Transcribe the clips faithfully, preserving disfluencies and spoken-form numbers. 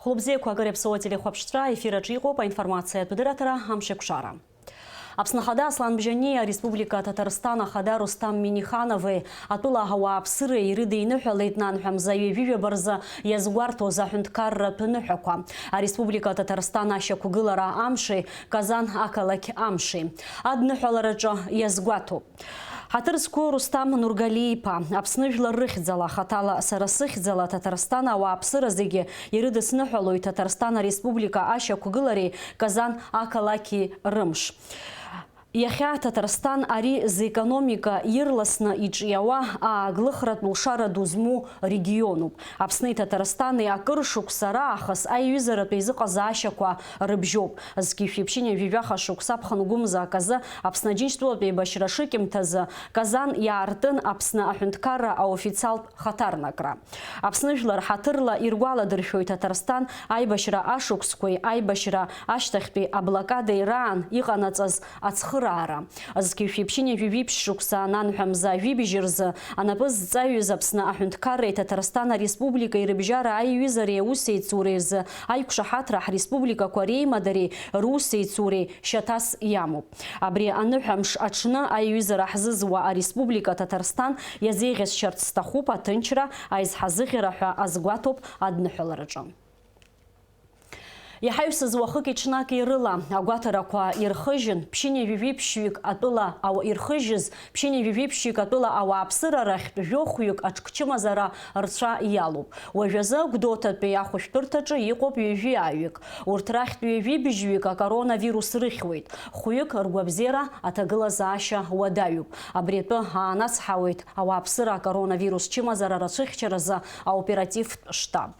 Хәлыбзиақәа, акыр иаԥсоу ателехәаԥшцәа, аефир аҿы иҟоуп аинформациатә дырраҭара Амшеиқәшара. Аԥсны Ахада Аслан Бжьаниеи ареспублика Татарстан Ахада Рустам Миниханови атәыла ауааԥсыреи ирыдиныҳәалеит нанҳәа мза ҩажәижәаба рзы иазгәарҭоз аҳәынҭқарратә ныҳәақәа, ареспублика Татарстан ашьақәгылара амши Казан ақалақь амши адныҳәалараҿы иазгәаҭоуп. Ҳаҭыр зқәу Рустам Нургали-иԥа, Аԥсны жәлар рыхьӡала, хаҭала сара сыхьӡала, Ҭаҭарсҭан ауааԥсыра зегьы ирыдысныҳәалоит Ҭаҭарсҭан Ареспублика ашьақәгылареи Казан ақалақьи рымш. Иахьа Ҭаҭарсҭан ари зекономика ирласны иҿиауа, ааглыхратә лшара ду змоу регионуп. Аԥсни Ҭаҭарсҭани акыр шықәса раахыс аиҩызаратә еизыҟазаашьақәа рыбжьоуп. Зқьи жәшәи ԥшьынҩажәи жәаха шықәса ԥхынгәымзак азы Аԥсны Аџьынџьтәылатә еибашьра шыкьымҭазы Казан иаартын Аԥсны аҳәынҭқарра аофициалтә хаҭарнакра. Аԥсны жәлар ҳаҭырла иргәаладыршәоит Ҭаҭарсҭан аибашьра ашықәсқәеи аибашьра ашьҭахьтәи аблокадеи раан иҟанаҵаз ацхыраара. Зқьи жәшәи ԥшьынҩажәи жәиԥшь шықәса ананҳәа мза жәибжь рзы анапы зҵаҩыз Аԥсны аҳәынҭқарреи Ҭаҭарсҭан Ареспубликеи рыбжьара аиҩызареи аусеицуреи рзы аиқәшаҳаҭра ҳреспубликақәа реимадареи русеицуреи шьаҭас иамоуп. Абри аныҳәамш аҽны аиҩызара ҳзызуа ареспублика Ҭаҭарсҭан иазеиӷьасшьарц сҭахуп аҭынчра, аизҳазыӷьара ҳәа азгәаҭоуп адныҳәалараҿы. Иҳаҩсыз уахыки-ҽнаки рыла агәаҭарақәа ирхыжьын, ԥшьынҩажәи жәиԥшьҩык атәыла ауа ирхыжьыз, ԥшьынҩажәи жәиԥшьҩык атәыла ауааԥсыра рахьтә жәохәҩык аҽкчымазара рцәа иалоуп. Уажәазы Гәдоуҭатәи ахәышәтәырҭаҿы иҟоуп ҩажәи ааҩык. Урҭ рахьтә ҩажәи быжьҩык акоронавирус рыхьуеит. Хәҩык ргәабзиара аҭагылазаашьа уадаҩуп. Абри атәы аанацҳауеит ауааԥсыра акоронавирус чымазара рацәыхьчаразы аоперативтә штаб.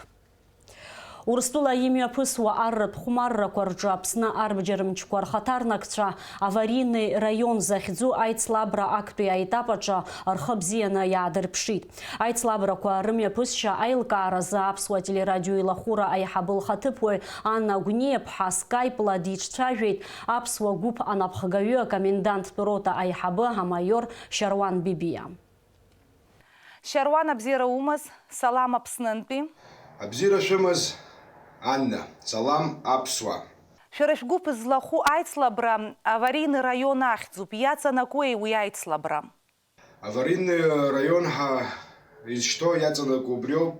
Урыстәыла имҩаԥысуа арратә хәмаррақәа рҿы Аԥсны арбџьармчқәа рхаҭарнакцәа Аварийный раион захьӡу аицлабра актәи аетап аҿы рхы бзианы иаадырԥшит. Аицлабрақәа рымҩаԥысшьа аилкааразы аԥсуа телерадио илахәыра аиҳабы лхаҭыԥуаҩ Анна Гәниаԥҳа скайпла диҿцәажәеит аԥсуа гәыԥ анапхгаҩы, акоменданттә рота аиҳабы амаиор Шьаруан Бибиа. Шьаруан, абзиара умаз, салам Аԥснынтәи. Абзиара шәымаз, Анна, салам аԥсуа. Шәара шәгәыԥ злахәу аицлабра Аварийный раион ахьӡуп, иаҵанакуеи уи аицлабра? Аварийный раион ҳәа изышьҭоу иаҵанакуа убриоуп,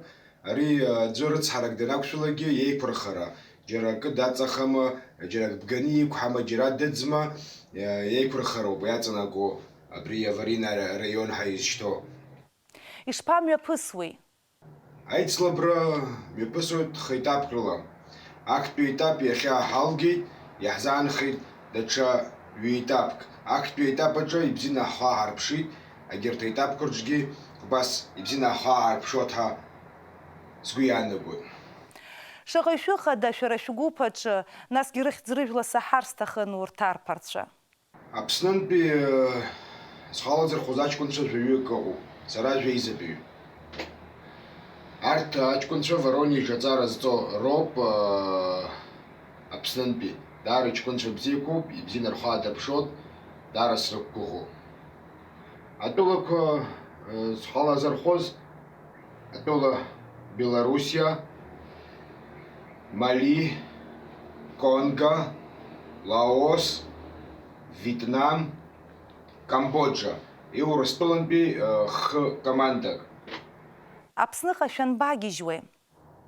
ари аӡәы рыцҳарак данақәшәалакгьы иеиқәырхара, џьара акы даҵахама, џьара ак бганы иқәҳама, џьара дыӡма, иеиқәырхароуп иаҵанакуа абри аварийный раион ҳәа изышьҭоу. Ишԥамҩаԥысуеи? Аицлабра мҩаԥысуеит хеетапк рыла. Актәи етап иахьа ҳалгеит, иаҳзаанхеит даҽа ҩеетапк. Актәи аетап аҿы ибзианы ҳхы ааҳарԥшит, егьырҭ аетапқәа рҿгьы убас ибзианы ҳхы ааҳарԥшуеит ҳәа сгәы иаанагоит. Шаҟаҩ шәыхада шәара шәгәыԥ аҿы, насгьы рыхьӡ-рыжәла саҳар сҭахын урҭ арԥарцәа? Аԥснынтәи, э, зхала зырхәыз аҷкәынцәа жәаҩык ыҟоуп, сара жәеизатәыҩ. Арҭ аҷкәынцәа Воронеж аҵара зҵо роуп, э, Аԥснынтәи. Даара ҷкәынцәа бзиақәоуп, ибзианы рхы аадырԥшуеит, даара срықәгәыӷуеит. Атәылақәа, э, зхала зырхәыз, атәыла Белоруссиа, Мали, Конго, Лаос, Вьетнам, Камбоџьа, Урыстәылантәи, э, хы командак. Аԥсныҟа шәанбагьежьуеи?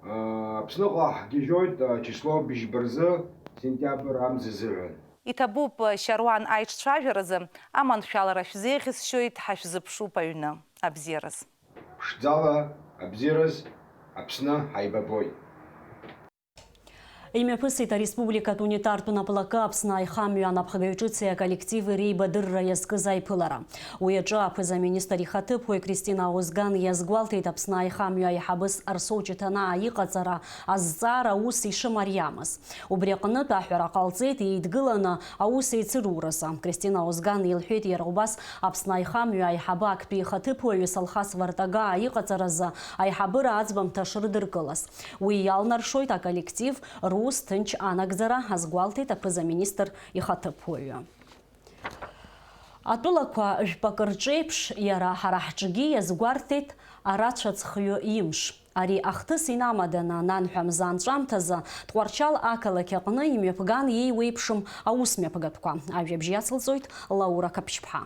Э, Аԥсныҟа ҳгьежьуеит, э, число быжьба рзы, сентиабр амза азыҳәан. Иҭабуп, Шьаруан, аиҿцәажәаразы аманшәалара шәзеиӷьысшьоит, ҳашәзыԥшуп аҩны. Абзиараз. Ԥшӡала, абзиараз, Аԥсны ҳаибабоит. Имҩаԥысит ареспубликатә унитартә наплакы Аԥсны аихамҩа анапхгаҩ ҿыци аколлективи реибадырра иазкыз аиԥылара. Уи аҿы аԥыза-министр ихаҭыԥуаҩ Кристина Озган иазгәалҭеит Аԥсны аихамҩа аиҳабыс Арсоу Ҷыҭанаа иҟаҵара азҵаара аус ишымариамыз. Убри аҟнытә аҳәара ҟалҵеит еидгыланы аус еицыруразы. Кристина Озган илҳәеит иара убас Аԥсны аихамҩа аиҳабы актәи ихаҭыԥуаҩы Салхас Вартагаа иҟаҵаразы аиҳабыра аӡбамҭа шрыдыркылаз. Уи иалнаршоит аколлектив рус ҭынч анагӡара, азгәалҭеит аԥыза-министр ихаҭыԥуаҩы. Атәылақәа жәпакы рҿеиԥш, иара ҳара ҳҿгьы иазгәарҭеит арацәа ҵхҩы имш. Ари ахҭыс инамаданы ананҳәа мза анҵәамҭазы Тҟәарчал ақалақь аҟны имҩаԥган еиуеиԥшым аусмҩаԥгатәқәа. Ажәабжь иацылҵоит Лаура Қаԥшьԥҳа.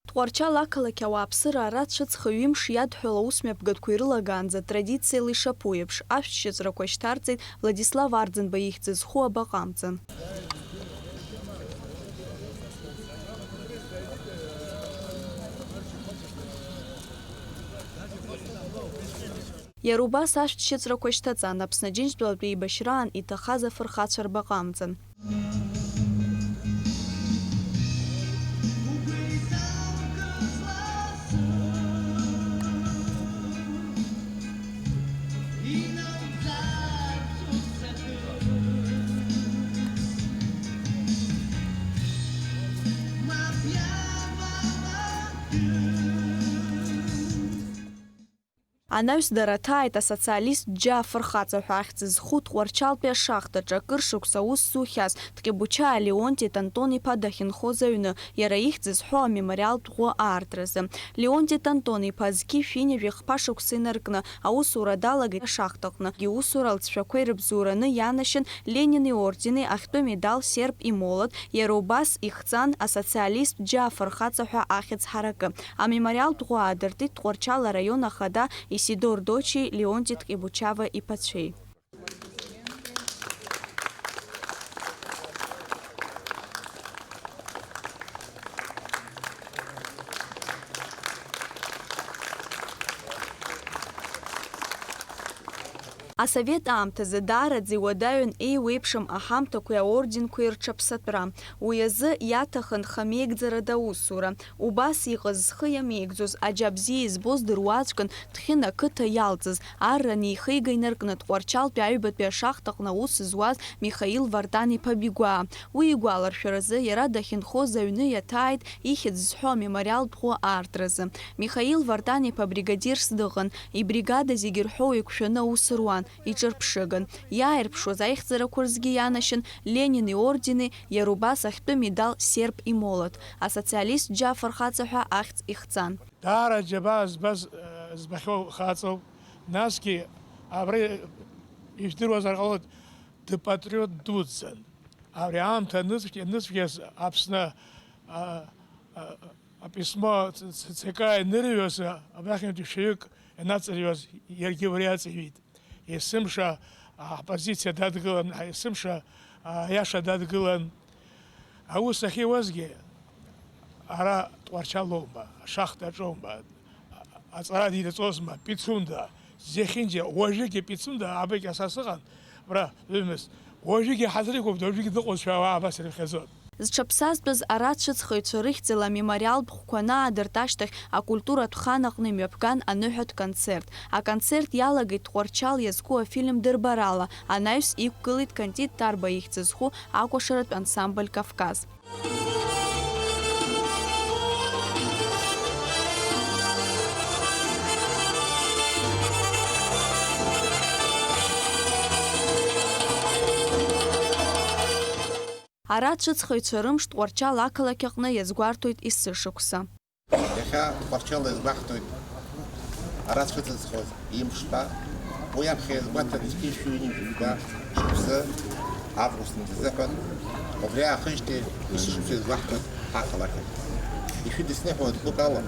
Тҟәарчал ақалақь ауааԥсыра ара цәыцха ҩымш иадҳәалоу аусмҩаԥгатәқәа ирылагаанӡа традициала ишаԥу еиԥш, ашәҭшьыҵәрақәа шьҭарҵеит Владислав Арӡынба ихьӡ зху абаҟа амҵан. Иара убас ашәҭшьыҵәрақәа шьҭаҵан, Аԥсны Аџьынџьтәылатә еибашьраан иҭахаз афырхацәа рбаҟа амҵан. Анаҩс дара ҭааит асоциалисттә џьаа фырхаҵа ҳәа ахьӡ зху Тҟәарчалтәи ашахтаҿы акыр шықәса аус зухьаз Ҭҟьебучаа Леонти Тантон-иԥа дахьынхоз аҩны, иара ихьӡ зҳәо амемориалтә ӷәы аартразы. Леонти Тантон-иԥа зқьи шәи ҩажәи хԥа шықәса инаркны аусура далагеит ашахтаҟны. Иусура алҵшәақәа ирыбзоураны ианашьан Ленин иордени, ахьтәы медал, серп, имолот, иара убас ихҵан асоциалисттә џьаа фырхаҵа ҳәа ахьӡ ҳаракы. Амемориалтә ӷәы аадыртит Тҟәарчал араион ахада Исидор Дочи Леонти Ткибучава иԥацәеи. Асовет аамҭазы даараӡа иуадаҩын еиуеиԥшым аҳамҭақәеи аорденқәеи рҽаԥсатәра. Уи азы иаҭахын хамеигӡарада аусура. Убас иҟаз зхы иамеигӡоз, аџьа бзиа избоз дыруаӡәкын Ҭхьын ақыҭа иалҵыз, арра анихига инаркны Тҟәарчалтәи аҩбатәи ашахтаҟны аус зуаз Михаил Вартан-иԥа Бигәаа. Уи игәаларшәаразы, иара дахьынхоз аҩны иаҭааит ихьӡ зҳәо амемориалтә ӷәы аартразы. Михаил Вартан-иԥа бригадирс дыҟан, ибригада зегьы рҳәоу еиқәшәаны аус руан, иҿырԥшыган. Иааирԥшуаз аихьӡарақәа рзгьы ианашьан Ленин иордени, иара убас ахьтәы медал, серп, имолот, асоциалисттә џьаа фырхаҵа ҳәа ахьӡ ихҵан. Даара џьабаа збаз, збахьоу хаҵоуп. Насгьы абра ижәдыруазар ҟалоит, дпатриот дуӡӡан. Абри аамҭа аныцәгьа-, аныцәгьаз Аԥсны, а, а, аписьмо ц-, ц-, ЦК ианырҩуаз, абрахьынтәи шәҩык ианаҵырҩуаз иаргьы убри аҵаҩит. Есымша аҳпозициа дадгылан, есымша аиаша дадгылан. Аус ахьиуазгьы ара Тҟәарчалоума, ашахтаҿоума, аҵара динаҵозма, Пицунда, зехьынџьа, уажәыгьы Пицунда, абыкь аса сыҟан, абра ҩымыз, уажәыгьы ҳазрықәуп, уажәыгьы дыҟоушәа ауаа абас ирыԥхьаӡон. Зҽаԥсазтәыз арацәыцхаҩцәа рыхьӡала амемориалтә ӷәқәа анаадырт ашьҭахь, акультуратә хан аҟны имҩаԥган аныҳәатә концерт. Аконцерт иалагеит Тҟәарчал иазку афильм дырбарала, анаҩс иқәгылеит Кантит Ҭарба ихьӡ зху акәашаратә ансамбль Кавказ. Арацәыцхаҩцәа рымш Тҟәарчал ақалақь аҟны иазгәарҭоит есышықәса. Иахьа Тҟәарчал иазгәаҳҭоит арацәыцхоз имш ҳәа. Уи аԥхьа иазгәаҭан зқьи шәи ҩынҩажәи жәба шықәсы, август мзазыҳәан. Убри аахижьҭеи есышықәса иазгәаҳҭоит ҳақалақь. Ишәыдысныҳәалоит гәыкала.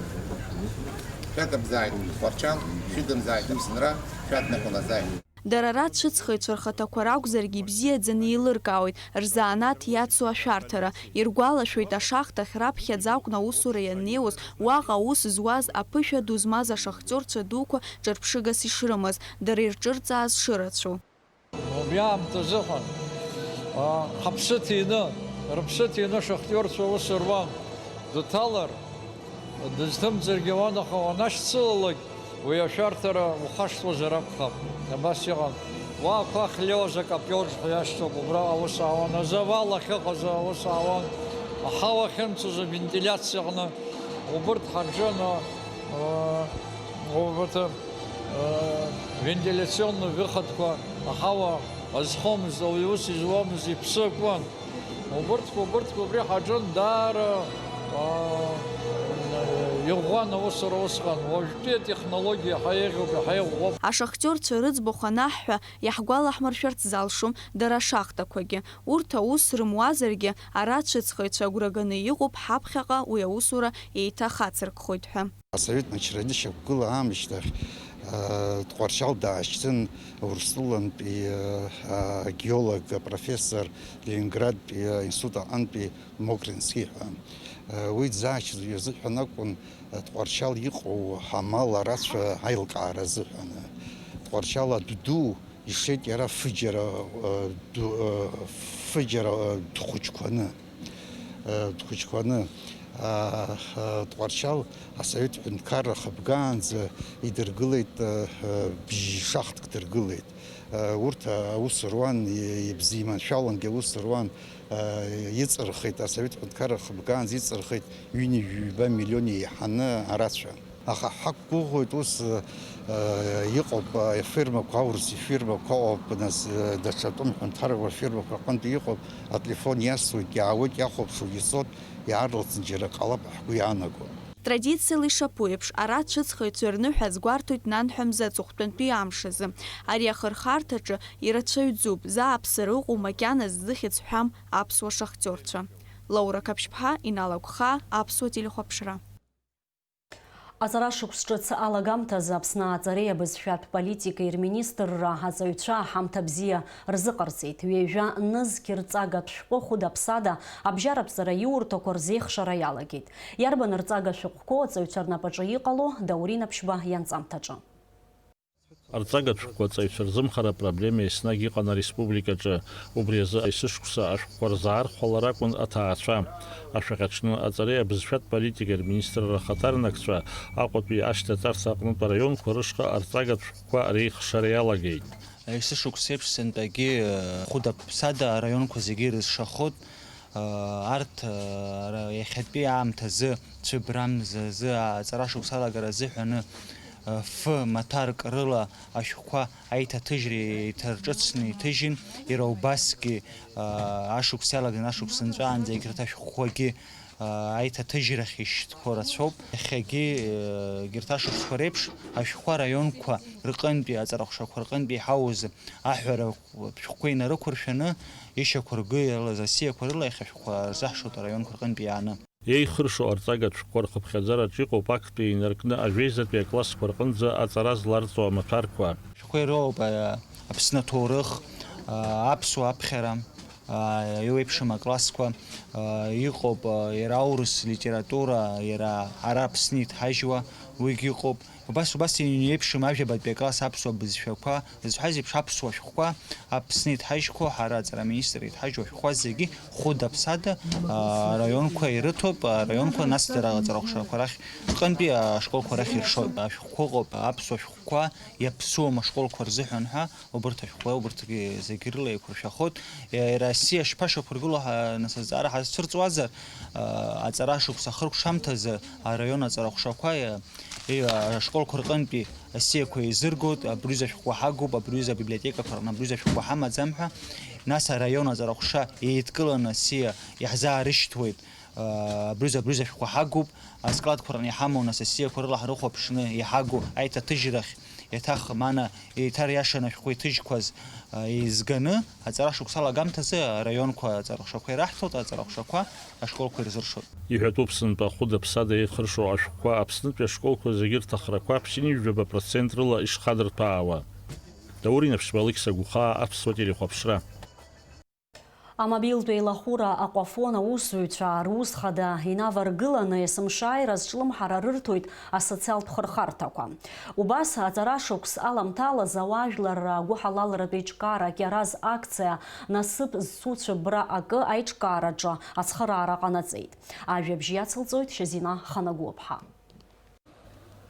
Шәагымзааит Тҟәарчал, шәыгымзааит Аԥсынра, шәадныҳәалазааит. Дара рацәыцхаҩцәа рхаҭақәа ракәзаргьы ибзиаӡаны еилыркаауеит рзанааҭ иацу ашәарҭара. Иргәалашәоит, ашахтахь раԥхьаӡа акәны аусура ианнеиуаз, уаҟа аус зуаз аԥышәа ду змаз ашахтиорцәа дуқәа ҿырԥшыгас ишрымаз, дара ирҿырҵааз шырацәоу. Убри аамҭазыҳәан, а, ҳаԥсы ҭины, рыԥсы ҭины ашахтиорцәа аус руан. Дҭалар, дызҭымҵыргьы ауан, аха уанашьцылалак, уи ашәарҭара ухашҭуазар акәхап. Абас иҟан. Уа ақәа ахьлеиуаз акапиоҿ ҳәа иашьҭоуп, убраҟа аус аауан. Азавал ахьыҟаз аус аауан. Аҳауа ахьымцоз авентилиациа аҟны убырҭ ҳарҿын, а, а, убарҭ, а, вентиляционный выходқәа, аҳауа азхомызт, ауаҩы ус изуамызт, иԥсы акуан. Убырҭқәа, убырҭқәа убри ҳаҿын даара, аа, Иӷәӷәан аусура усҟан, уажәтәи атехнологиа иаҳа еиӷьуп, иаҳа иӷәӷәоуп. Ашахтиорцәа рыӡбахә анаҳҳәа, иаҳгәалаҳмыршәарц залшом дара ашахтақәагьы. Урҭ аус рымуазаргьы, ара ацәыӡхаҩцәа агәра ганы иҟоуп ҳаԥхьаҟа уи аусура еиҭа хацыркхоит ҳәа. Асовет мчра инышьақәгыла аамышьҭахь, э, Тҟәарчал даашьҭын Урыстәылантәи, э, агеолог, апрофессор, Ленинградтәи аинститут аҟынтәи Мокрински ҳәа. Э, уи дзаашьҭыз иазыҳәан акәын, э, Тҟәарчал иҟоу амал арацәа аилкаара азыҳәан. Тҟәарчал адәы ду ишеит иара фыџьара, э, ду-, э, фыџьара, э, дхәыҷқәаны, э, дхәыҷқәаны, а, а, Тҟәарчал асовет ҳәынҭқарра хыбгаанӡа идыргылеит, э, э, бжь шахтк дыргылеит. Э, урҭ аус руан, и-, ибзиманшәалангьы аус руан, э, иҵырхит, асовет ҳәынҭқарра хыбгаанӡа иҵырхит ҩынҩажәи ҩба миллион еиҳаны арацәа. Аха ҳақәгәыӷуеит ус, э, иҟоуп, э, афирмақәа, аурыс ифирмақәа ыҟоуп, нас, э, даҽа атәым ҳәынҭқарра фирмақәа рҟынтә иҟоуп, ателефон иасуеит, иаауеит, иахәаԥшуеит, ицоит, иаарласны џьара ҟалап ҳгәы иаанаго. Традициала ишаԥу еиԥш, ара ацәыӡхаҩцәа рныҳәа азгәарҭоит нанҳәа мза аҵыхәтәантәи амш азы. Ари ахырхарҭаҿы ирацәаҩӡоуп, зааԥсара ыҟоу макьаназ зыхьӡ ҳәам аԥсуа шахтиорцәа. Лаура Қаԥшьԥҳа, Инал Агәхаа, Аԥсуа телехәаԥшра. Аҵара шықәс ҿыц алагамҭазы Аԥсны аҵареи абызшәатә политикеи рминистрра аҵаҩцәа аҳамҭа бзиа рзыҟарҵеит. Ҩажәа нызқь рҵагатә шәҟәы хәыда-ԥсада абжьаратә ҵараиурҭақәа рзеихшара иалагеит. Иарбан рҵага шәҟәқәоу аҵаҩцәа рнапаҿы иҟало, Даур Инаԥшьба ианҵамҭаҿы. Арҵагатә шәҟәқәа аҵаҩцәа рзымхара апроблема еснагь иҟан ареспубликаҿы. Убри азы есышықәса ашәҟәқәа рзаархәалар акәын аҭаацәа. Ашәаҟь аҽны аҵареи абызшәатә политикеи рминистрра ахаҭарнакцәа Аҟәатәи ашьҭаҵарҭа аҟнытә араионқәа рышҟа арҵагатә шәҟәқәа реихшара иалагеит. Есышықәса еиԥш сынтәагьы, э, хәыда-ԥсада араионқәа зегьы ирызшахоит. Арҭ, ара, иахьатәи аамҭазы, цәыббра амзазы аҵара шықәса алагара азыҳәаны, фы маҭәарк рыла ашәҟәқәа аиҭаҭыжьра еиҭарҿыцны иҭыжьын, иара убасгьы, ашықәс иалаган ашықәс нҵәаанӡа егьырҭ ашәҟәқәагьы аиҭаҭыжьрахь ишьҭқәо рацәоуп. Иахьагьы, егьырҭ ашықәсқәа реиԥш, ашәҟәқәа араионқәа рҟынтәи, аҵарахәшақәа рҟынтәи иҳауз аҳәара шәҟәқәа инарықәыршәаны, ишьақәыргылаз асиақәа рыла иахьа шәҟәқәа рзаҳшоит араионқәа рҟынтә иааны. Еихыршо арҵагатә шәҟәқәа рхыԥхьаӡараҿ иҟоуп актәи инаркны ажәеизатәи аклассқәа рҟынӡа аҵара зларҵо амаҭәарқәа. Шәҟәқәа ироуп, а, Аԥсны аҭоурых, а, аԥсуа аԥхьара, а, еиуеиԥшым аклассқәа, а, иҟоуп, а, иара аурыс литература, иара ара Аԥсны иҭҳажьуа, уигьы ыҟоуп. Убас, убас еиуеиԥшым ажәабатәи акласс аԥсуа бызшәақәа, зҳәаз еиԥш, аԥсуа шәҟәқәа Аԥсны иҭҳажьқәо, ҳара аҵара аминистр иҭҳажьуа шәҟәқәа зегьы хәыда-ԥсада, аа, араионқәа ирыҭоуп, араионқәа, нас дара аҵарахәшақәа рахь, рҟынтәи ашколқәа рахь иршоит. Ашәҟәқәа ыҟоуп, аԥсуа шәҟәқәа иаԥсуам ашколқәа рзыҳәан ҳәа, убырҭ ашәҟәқәа, убырҭгьы зегьы рыла еиқәыршәахоит. Иара асиа шԥашьақәыргыло ҳа-, нас азҵаара ҳазцәырҵуазар, аа, аҵара шықәса ахыркәшамҭазы араион аҵарахәшақәа, иа-, Еи, ашколқәа рҟынтәи асиақәа еизыргоит, абри ҩыза шәҟәқәа ҳагуп, абри ҩыза абиблиотекақәа рҟны абри ҩыза шәҟәқәа ҳамаӡам ҳәа, нас араион аҵарахәша еидкыланы асиа иаҳзаарышьҭуеит, а, абри ҩыза, абри ҩыза шәҟәқәа ҳагуп, аскладқәа рҟны иҳамоу, нас асиақәа рыла ҳрыхәаԥшны иҳагу аиҭаҭыжьрахь, еиҭах мана еиҭариашаны ашәҟәқәа иҭыжьқәаз, а, еизганы, аҵара шықәса алагамҭазы араионқәа аҵарахәшақәа ираҳҭоит, аҵарахәшақәа ашколқәа ирзыршоит. Иҳәатәуп, сынтәа хәыда-ԥсада еихыршо ашәҟәқәа Аԥснытәи ашколқәа зегьы рҭахрақәа ԥшьынҩажәаба процент рыла ишхадырҭәаауа. Даур Инаԥшьба, Алықьса Гәхаа, Аԥсуа телехәаԥшра. Амобилтә еилахәыра Аҟәафон аусзуҩцәа рус хада инаваргыланы есымшааира азҿлымҳара рырҭоит асоциалтә хырхарҭақәа. Убас аҵара шықәс аламҭалаз ауаажәларра агәыҳалалратә еиҿкаара Кьараз акциа насыԥ зцу цәыббра акы аиҿкаараҿы ацхыраара ҟанаҵеит. Ажәабжь иацылҵоит Шьазина Ханагәлаԥҳа.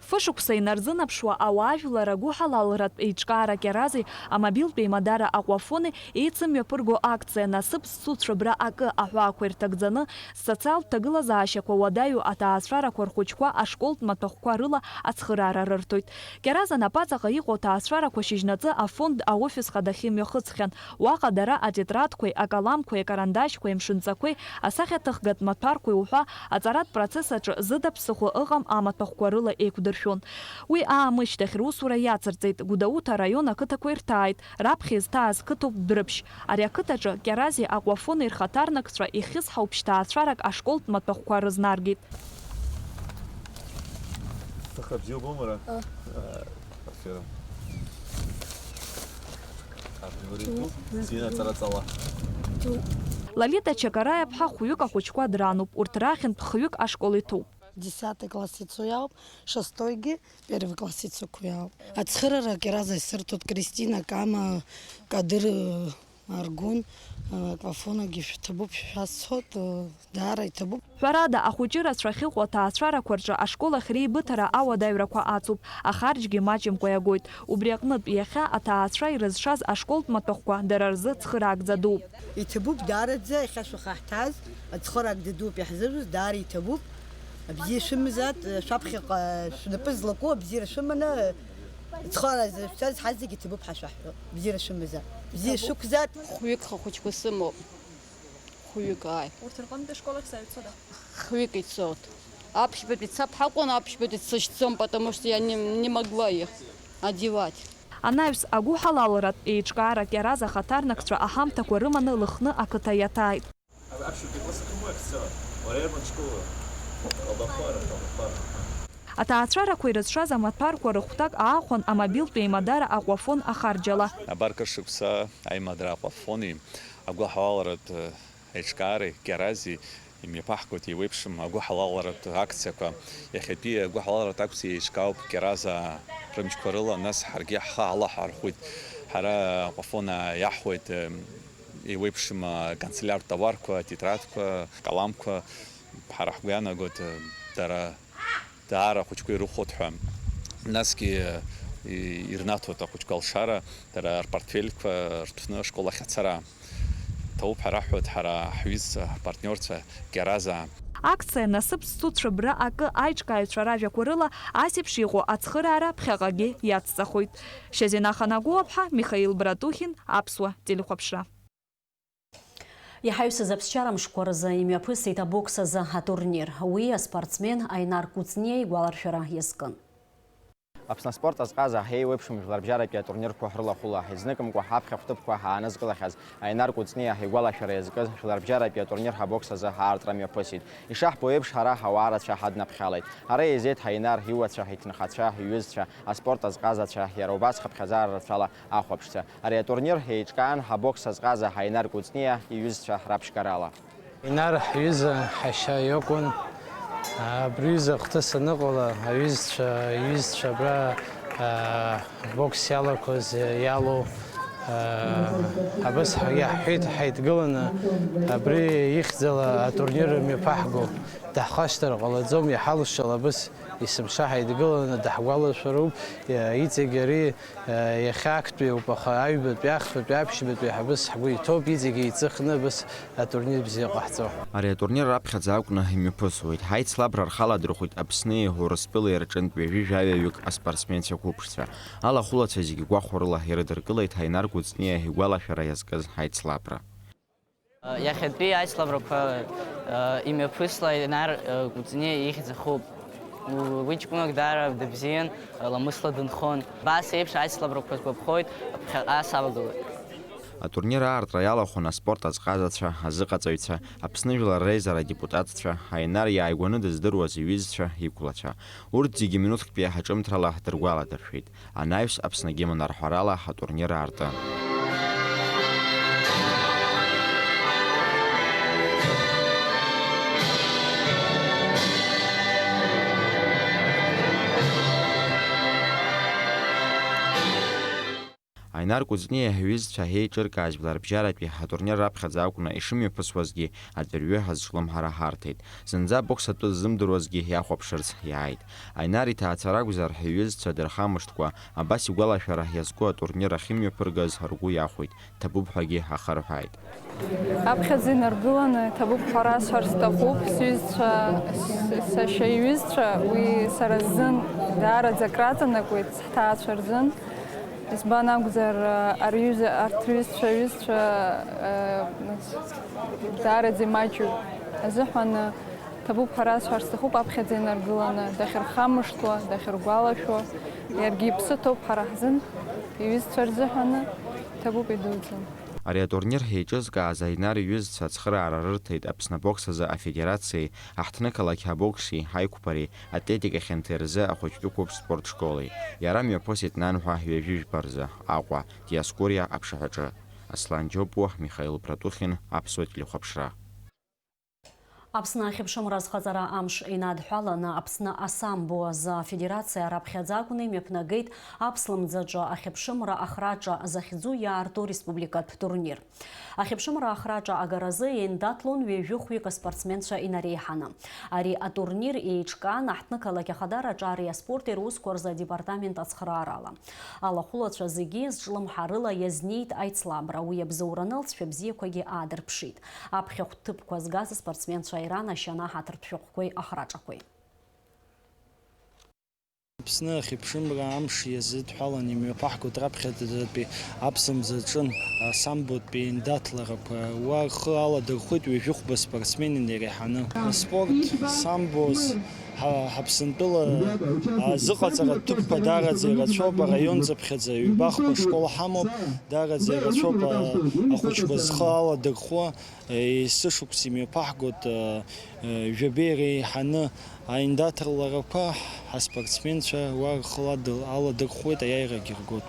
Фышықәса инарзынаԥшуа ауаажәлар агәыҳалалратә еиҿкаара Кьарази амобилтә еимадара Аҟәафони еицымҩаԥырго акциа Насыԥ зцу цәыббра акы аҳәаақәа ирҭагӡаны, социалтә ҭагылазаашьақәа уадаҩу аҭаацәарақәа рхәыҷқәа ашколтә маҭәахәқәа рыла ацхыраара рырҭоит. Кьараза напаҵаҟа иҟоу аҭаацәарақәа шьыжьнаҵы афонд аофис хадахь имҩахыҵхьан. Уаҟа дара атетрадқәеи, акаламқәеи, акарандашьқәеи, амшынҵақәеи, асахьаҭыхгатә маҭәарқәеи уҳәа аҵаратә процесс аҿы зыда ԥсыхәа ыҟам амаҭәахәқәа рыла еиқәдыршәон. Уи аамышьҭахь русура иацырҵеит, Гәдоуҭа араион ақыҭақәа ирҭааит, раԥхьа изҭааз қыҭоуп Дәрыԥшь. Ари ақыҭаҿы Кьарази Аҟәафони рхаҭарнакцәа ихьысҳауп ԥшьҭаацәарак ашколтә маҭәахәқәа рызнаргеит. Сыхра бзиа убома ара? Ыы. Аа, спасибо. Абри уара итәуп? Ыы. Синаҵараҵала. Ыы. Лолита Чакараиаԥҳа хәҩык ахәыҷқәа дрануп, урҭ рахьынтә хҩык ашкол иҭоуп. Десятый класс ицо иауп, шестойгьы первый класс ицо иауп. Ацхыраара Кьараза исырҭоит Кристина, Кама, Кадыр, Аргәын, Аҟәафонагьы шәҭабуп шәҳәа сцоит, даара иҭабуп. Ҳәарада, ахәыҷы рацәа ахьыҟоу аҭаацәарақәа рҿы ашкол ахь реибыҭара ауадаҩрақәа ацуп, ахарџьгьы маҷымкәа иагоит. Убри аҟнытә, иахьа аҭаацәа ирызшаз ашколтә маҭәахәқәа дара рзы цхыраагӡа дууп. Иҭабуп даараӡа, иахьа шәахаҳҭаз, ацхыраара дадуп иаҳзыжәыз, даара иҭабуп. Абзиа шәымазааит, шәаԥхьаҟа шәнапы злаку абзиара шәыманы, ацхыраара зышәцаз ҳазегьы иҭабуп ҳәа шәаҳҳәо. Бзиара шәымазааит. Бзиа шәықәзааит. Хәҩык хахәыҷқәа сымоуп. Хәҩык, ааи. Урҭ рҟынтә ашкол ахь саҩцода? Хҩык ицоит. Аԥшьбатәи цап ҳакәын, аԥшьбатәи дсышьҭӡом, потому что я не, не могла их одевать. Анаҩс агәыҳалалратә еиҿкаара Кьараза ахаҭарнакцәа аҳамҭақәа рыманы Лыхны ақыҭа иаҭааит. Аԥшьбатәи класс ахьымоу ахьцо, уара иарбан школу? Колбахора, Колбахора. Аҭаацәарақәа ирызшаз амаҭәарқәа рыхәҭак аахәан амобилтә еимадара Аҟәафон ахарџьала. Абар кыр шықәса аимадара Аҟәафони агәыҳалалратә еиҿкаареи Кьарази имҩаԥаҳгоит еиуеиԥшым агәыҳалалратә акциақәа. Иахьатәи агәыҳалалратә акциа еиҿкаауп Кьаразаа рымчқәа рыла, нас ҳаргьы ҳхы ҳалаҳархәит. Ҳара Аҟәафонаа иаҳҳәоит, еиуеиԥшым аканцелиартә товарқәа, атетрадқәа, акаламқәа. Ҳара ҳгәы иаанагоит, дара даара ахәыҷқәа ирыхәоит ҳәа. Насгьы, и-, ирнаҭоит ахәыҷқәа алшара, дара рпортфельқәа рҭәны ашкол ахь ацара. Ҭабуп ҳәа раҳҳәоит ҳара ҳҩызцәа, ҳпартниорцәа Кьаразаа. Акциа Насыԥ зцу цәыббра акы аиҿкааҩцәа ражәақәа рыла ас еиԥш иҟоу ацхыраара ԥхьаҟагьы иацҵахоит. Шьазина Ханагәыуаԥҳа, Михаил Братухин, Аԥсуа телехәаԥшра. Иҳаҩсыз аԥсшьара мшқәа рзы имҩаԥысит абокс азы атурнир. Уи аспортсмен Аинар Кәыҵниа игәаларшәара иазкын. Аԥсны аспорт азҟаза еиуеиԥшым жәларбжьаратәи атурнирқәа ҳрылахәыла, изныкымкәа ҳаԥхьа хәҭыԥқәа ҳаанызкылахьаз Аинар Кәыҵниа игәалашәара иазкыз жәларбжьаратәи атурнир ҳабокс азы аартра мҩаԥысит. Ишаҳбо еиԥш, ҳара ҳауаа рацәа ҳаднаԥхьалеит. Ара еизеит Аинар иуацәа, иҭынхацәа, иҩызцәа, аспорт азҟазацәа, иара убас хыԥхьаӡара рацәала ахәаԥшцәа. Ари атурнир еиҿкаан ҳабокс азҟаза Аинар Кәыҵниа иҩызцәа раԥшьгарала. Инар ҳҩыза ҳашьа иакәын. Абри ҩыза ахҭыс аныҟала, аҩызцәа, иҩызцәа абра, аа, бокс иалақәаз, иалоу, аа, абас ҳа-, иаҳҳәеит, ҳаидгыланы, абри ихьӡала атурнир мҩаԥаҳго, даҳхашҭыр ҟалаӡом, иҳалшала абас есымша ҳаидгыланы даҳгәалашәароуп, иҵегь ари Иахьа актәи ауп, аха аҩбатәи, ахԥатәи, аԥшьбатәи ҳабыс ҳгәы иҭоуп, иҵегьы еиҵыхны абыс атурнир бзиа ҟаҳҵо. Ари атурнир раԥхьаӡа акәны имҩаԥысуеит. Ҳаицлабра рхаладырхәит Аԥсни Урыстәылеи рҿынтә ҩажәи жәаҩаҩык аспортсменцәа қәыԥшцәа. Алахәылацәа зегьы гәахәарыла ирыдыркылеит Ҳаинар Кәыҵниа игәалашәара иазкыз ҳаицлабра. Иахьатәи аицлабрақәа, э, имҩаԥысла Инар, э, Кәыҵниа ихьӡ ахуп. Уи ҷкәынак даара дыбзиан, э, ламысла дынхон. Абас еиԥш аицлабрақәа сгәаԥхоит, ԥхьаҟа савагылоит. Атурнир аартра иалахәын аспорт азҟазацәа, азыҟаҵаҩцәа, Аԥсны Жәлар Реизара адепутатцәа, Аинар иааигәаны дыздыруаз иҩызцәа, иқәлацәа. Урҭ зегьы минуҭктәи аиҳаҿымҭрала дыргәаладыршәеит. Анаҩс Аԥсны агимн арҳәарала атурнир аартын. Аинар Кәыҵниа иҩызцәа ҳеиҿыркааз жәларбжьаратәи ҳатурнир раԥхьаӡа акәны ишымҩаԥысуазгьы, аӡәырҩы ҳазҿлымҳара ҳарҭеит. Зынӡа абокс атәы ззымдыруазгьы иахәаԥшырц иааит. Аинар иҭаацәа ракәзар, ҳҩызцәа дырхамышҭкәа, абас игәалашәара иазку атурнир ахьымҩаԥыргаз ргәы иахәеит, ҭабуп ҳәагьы ахырҳәааит. Аԥхьаӡа инаргыланы, ҭабуп ҳәа расҳәар сҭахуп, сҩызцәа, с-, сашьа иҩызцәа, уи сара сзын даараӡа акраҵанакуеит, сҳҭаацәа рзын. Избан акәзар, арҩыза, арҭ рҩызцәа, аҩызцәа, э, даараӡа имаҷҩуп азыҳәан, ҭабуп ҳәа расҳәар сҭахуп, аԥхьаӡа инаргыланы, дахьырхамышҭуа, дахьыргәалашәо, иаргьы иԥсы ҭоуп ҳара ҳзын, иҩызцәа рзыҳәаны, ҭабуп идуӡӡан. Ари атурнир ҳеиҿызкааз Аинар иҩызцәа ацхыраара рырҭеит Аԥсны абокс азы афедерациеи, аҳҭнықалақь абокси, аиқәԥареи, атлетика хьанҭеи рзы ахәыҷтәы қәыԥш спорт школи. Иара мҩаԥысит нанҳәа ҩажәи жәба рзы Аҟәа, Диоскуриа аԥшаҳәаҿы. Аслан Џьопуа, Михаил Братухин, Аԥсуа телехәаԥшра. Аԥсны ахьыԥшымра азхаҵара амш инадҳәаланы, Аԥсны асамбо азы афедерациа раԥхьаӡа акәны имҩаԥнагеит аԥслымӡаҿы ахьыԥшымра ахраҿа захьӡу иаарту республикатә турнир. Ахьыԥшымра ахраҿа агаразы еиндаҭлон ҩажәи хәҩык аспортсменцәа инареиҳаны. Ари атурнир еиҿкаан аҳҭнықалақь ахадараҿы ари аспорти русқәа рзы адепартамент ацхыраарала. Алахәылацәа зегьы зҿлымҳарыла иазнеит аицлабра, уи абзоураны алҵшәа бзиақәагьы аадырԥшит. Аԥхьахә ҭыԥқәа згаз аспортсменцәа иранашьан аҳаҭыртә шәҟәқәеи ахраҿақәеи. Аԥсны ахьыԥшымра амш иазыдҳәалан имҩаԥаҳгоит раԥхьаӡатәи аԥсымӡаҿын асамботәи еиндаҭларақәа. Уа рхы аладырхәит ҩажәихәба спортсмен инареиҳаны. Аспорт самбос ҳа-, ҳаԥсынтәыла азыҟаҵаратә ҭыԥқәа даараӡа ирацәоуп, араион ҵыԥхьаӡа ҩба-хԥа школ ҳамоуп, даараӡа ирацәоуп, а, ахәыҷқәа зхы аладырхәуа. Есышықәса имҩаԥаҳгоит, э, э, жәабеи реиҳаны аиндаҭларақәа, ҳаспортсменцәа уа рхы ладыл-, аладырхәуеит, аиааирагьы ргоит.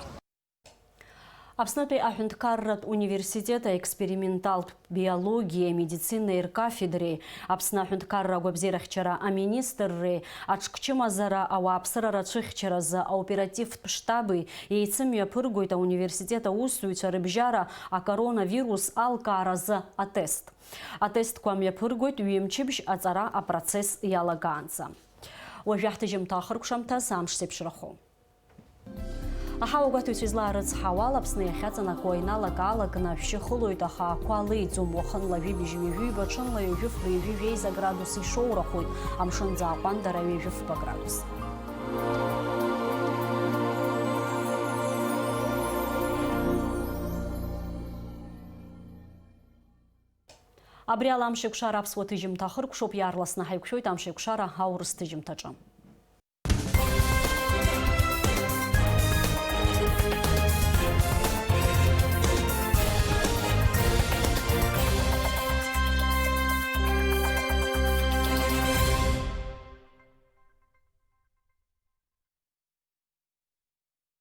Аԥснытәи аҳәынҭқарратә университет аексперименталтә биологиеи амедицинеи ркафедреи, Аԥсны аҳәынҭқарра агәабзиарахьчара аминистрреи аҽкчымазара ауааԥсыра рацәыхьчаразы аоперативтә штаби еицымҩаԥыргоит ауниверситет аусзуҩцәа рыбжьара акоронавирус алкааразы атест. Атестқәа мҩаԥыргоит ҩымчыбжь аҵара апроцесс иалагаанӡа. Уажәы ҳҭыжьымҭа ахыркәшамҭаз амш зеиԥшрахо. Аҳауагәаҭаҩцәа излаарыцҳауа ала, Аԥсны иахьаҵанакуа иналак-аалакны ашәшьы хылоит, аха ақәа леиӡом. Уахынла жәибжь ҩажәи ҩба, ҽынла ҩажәи фба, ҩажәи жәеиза градус ишоурахоит, амшын ӡааҟәандара ҩажәи фба градус. Абри ала Амшеикәшара аԥсуа ҭыжьымҭа ахыркәшоуп, иаарласны ҳаиқәшәоит Амшеикәшара аурыс ҭыжьымҭаҿы.